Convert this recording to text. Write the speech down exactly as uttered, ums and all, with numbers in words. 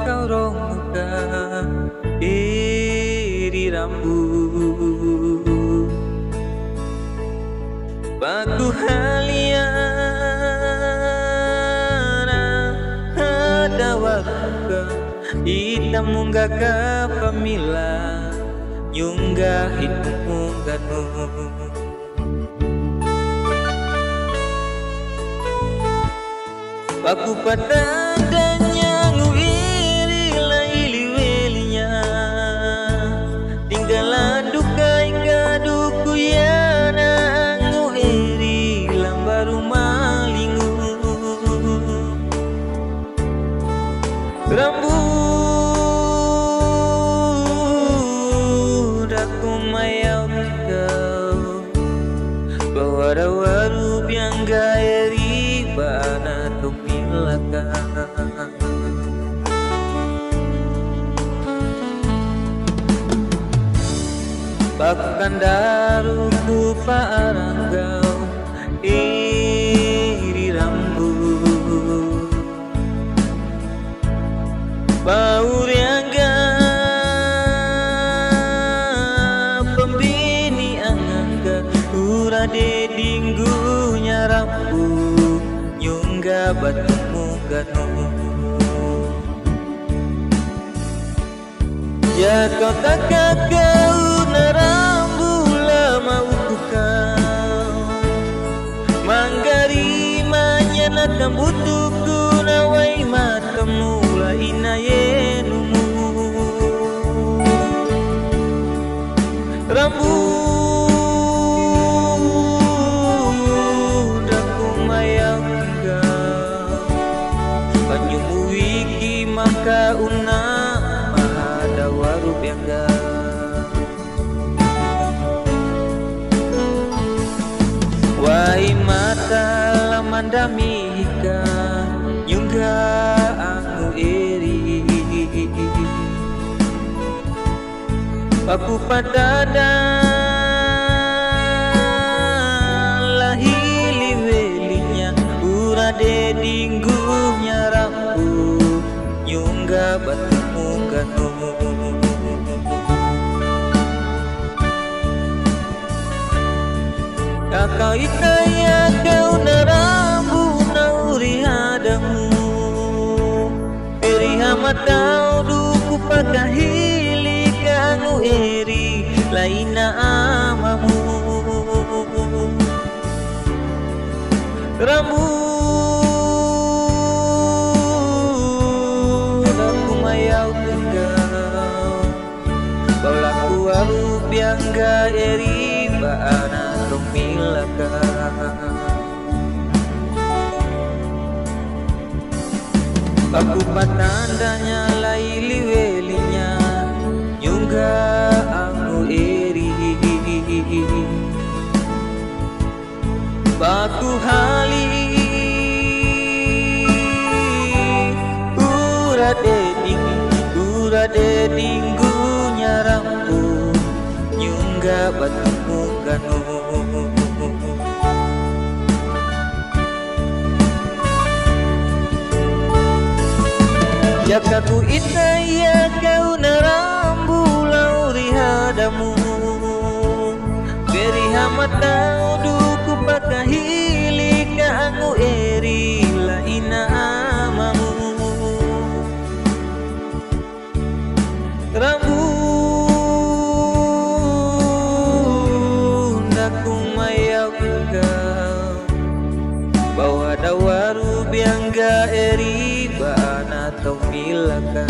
Kau rong ka eri rambu. Baku haliana hada waka ita munga ka pamila nyunga hitu munga nu. Paku patanda nyangu iri la ili welinya. Tinggalan dukai kaduku yana angu iri lambaru malingu. Rambu daku mayau kau. Bawada waru biangga eri bana tumilaka. Bakandaru ku paranggau iri rambu. Baurianga pembini anganga ura de dinggunya rambu nyunga batu mungganu. Ya kau taka kau na rambu lama ukuka. Manggari manyana kambutuku na wai matamu la ina yenumu. Rambu daku mayangga. Panyumu wiki maka una mahada waru biangga. Wai mata la mandamika nyunga angu eri. Paku patada la hili welinya ura de dinggunya rambu nyunga batu mungganu. Kaka itaya kau na rambu na uri hadamu. Eri hamatau duku pakahili kangu eri laina amamu. Rambu daku mayau kau. Baulaku aru biangga eri ba ana tumilaka. Aku patandanya lai liwelinya nyunga aku eri. Baku hali ura deding, ura deding gunya rampu nyunga batu munganu. Jaka ku itaya kau na rambu lauri hadamu. Beri hamatau duku pakahili ka angu eri laina amamu. Rambu daku mayau kau. Bawa dawaru biangga eri ba ana tau milaka.